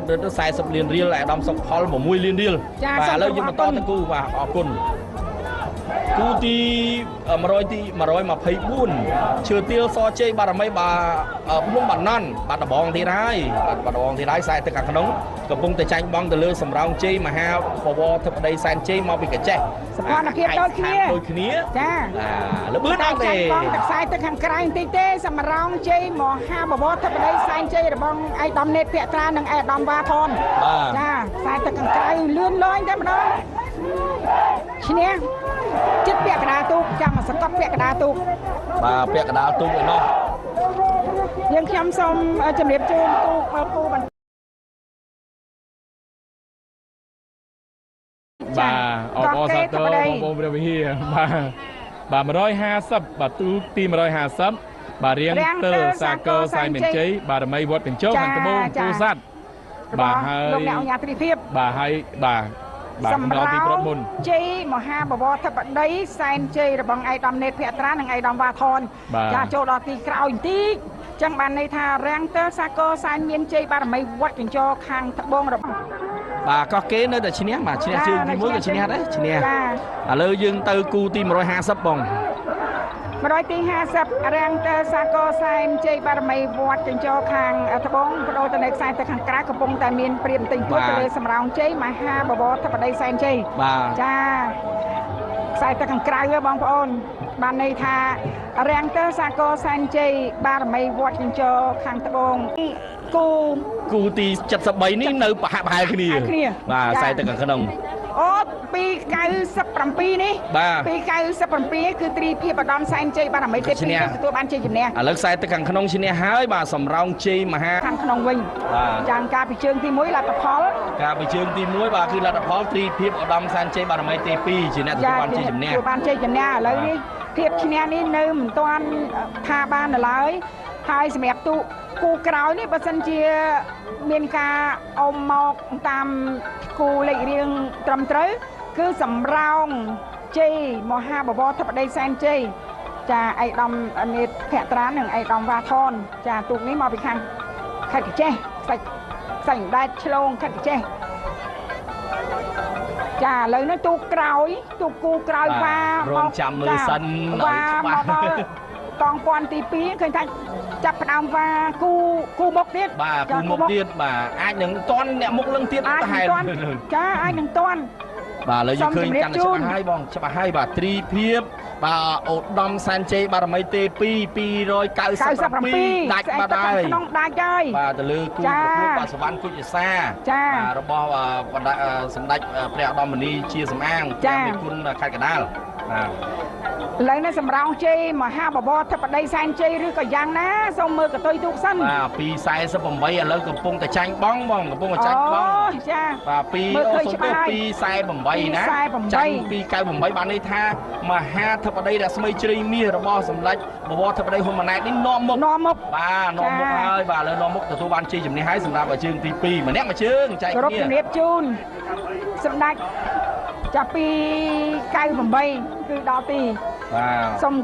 ទៅ40លានរៀលអាដាមសុកផល6លានរៀលបាទឥឡូវយើងបន្តទៅគូបាទអរគុណគូទី100ទី124ឈើទាលសជ័យបារមីបាទភ្នំបាណន់បាទដបងទៀតហើយបាទដបងទៀតហើយខ្សែទឹកខាងក្នុងកំពុងតែចាញ់បងទៅលើសំរោងជ័យមហាបវរធិបតីសែនជ័យមកពីកញ្ចេះសម្ព័ន្ធភាពដូចគ្នាដូចគ្នាចាលបឿនអត់ទេចាញ់បងទឹកខ្សែទឹកខាងក្រៅបន្តិចទេសំរោងជ័យមហាបវរធិបតីសែនជ័យរបស់ឯកឧត្តមនេតភក្ត្រានិងឯកឧត្តមវ៉ាថនចាខ្សែទឹកខាងក្រៅលឿនលយតែម្ដងឈ្នះចិត្តពាក់កណ្ដាលទូកចាំមកសកត់ពាក់កណ្ដាលទូកបាទពាក់កណ្ដាលទូកឯណោះយើងខ្ញុំសូមជម្រាបជូនទូកគូបន្បាទអបអរសាទរបងប្អូនព្រះវិហារបាទបាទ150បាទទូកទី150បាទរៀងទិលសាកលសែនមានជ័យបារមីវត្តកញ្ចុះខាងត្បូងពោធិ៍សាត់បាទហើយលោកអ្នកអង្គការទ្រីភាពបាទហើយបាទបាទសំរោងទីប្រត់មុនជ័យមហាបវរធិបតីសែនជ័យរបស់ឯកឧត្តមនេតភក្ត្រានិងឯកឧត្តមវ៉ាថនចាចូលដល់ទីក្រោយបន្តិចចឹងបានន័យថារាំងទិលសាកលសែនមានជ័យបារមីវត្តកញ្ចរខាងត្បូងរបស់បាទកោះគេនៅតែឈ្នះបាទឈ្នះជើងទី1ក៏ឈ្នះដែរឈ្នះឥឡូវយើងទៅគូទី150បង100ទី50រាំងទិលសាកលសែនជ័យបារមីវត្តកញ្ចរខាងត្បូងបដូរទៅនៅខ្សែទៅខាងក្រៅកំពុងតែមានព្រាមទិញទួចទៅលើសំរោងជ័យមហាបវរធិបតីសែនជ័យចាខ្សែទៅខាងក្រៅបងប្អូនបានន័យថារាំងទិលសាកលសែនជ័យបារមីវត្តកញ្ចរខាងត្បូងគូទី73នេះនៅប្រហាក់ប្រហែលគ្នាបាទខ្សែទៅខាងក្នុងអូ297នេះ297គឺត្រីភាពឧត្តមសែនជ័យបារមីទេពីទទួលបានជ័យជំនះឥឡូវខ្សែទឹកខាងក្នុងឈ្នះហើយបាទសំរោងជ័យមហាខាងក្នុងវិញចាងការពីជើងទី1លទ្ធផលការពីជើងទី1បាទគឺលទ្ធផលត្រីភាពឧត្តមសែនជ័យបារមីទី2ជាអ្នកទទួលបានជ័យជំនះទទួលបានជ័យជំនះឥឡូវនេះភាពឈ្នះនេះនៅមិនទាន់ថាបាននៅឡើយហើយសម្រាប់ទូគូក្រោយនេះបើសិនជាមានការអុំមកតាមគូលេខរៀងត្រឹមត្រូវគឺសំរោងជ័យមហាបវរធិបតីសែនជ័យចាឯកឧត្តមនេតភក្ត្រានិងឯកឧត្តមវ៉ាថនចាទូកនេះមកពីខាងខេត្តកញ្ចេះខ្សាច់ដែតឆ្លងខេត្តកញ្ចេះចាឥឡូវនេះទូកក្រោយទូកគូក្រោយវ៉ារងចាំមើលសិនវ៉ាមកដល់កងពាន់ទី2ឃើញថាចាប់ផ្ដើមវ៉ាគូមុខទៀតបាទគូមុខទៀតបាទអាចនឹងតន់អ្នកមុខលឹងទៀតប្រហែលចាអាចនឹងតន់បាទឥឡូវយើងឃើញកាន់តែច្បាស់ហើយបងច្បាស់ហើយបាទត្រីភាពបាទឧត្តមសែនជ័យបារមីទេ2 297ដាច់បាត់ហើយក្នុងដាច់ហើយបាទទៅលើគូប្រកួតបាទសវណ្ណគុជសាបាទរបស់សម្ដេចព្រះឧត្តមមុនីជាសំអាងព្រះមេគុណខេត្តកណ្ដាលបាទឥឡូវនេះសំរោងជ័យមហាបវរធិបតីសែនជ័យឬក៏យ៉ាងណាសូមមើលកតុយទូកសិនបាទ248ឥឡូវកំពុងតែចាញ់បងបងកំពុងតែចាញ់បងចាបាទ248ណាចាញ់298បានន័យថាមហាធិបតីរស្មីជ្រៃមាសរបស់សម្ដេចបវរធិបតីហ៊ុនម៉ាណែតនេះនាំមុខបាទនាំមុខហើយបាទឥឡូវនាំមុខទទួលបានជ័យជំនះហើយសម្រាប់ជើងទី2ម្នាក់មួយជើងចែកគ្នាគោរពជំរាបជូនសម្ដេចចាប់ពី98គឺដល់ទីបាទសូម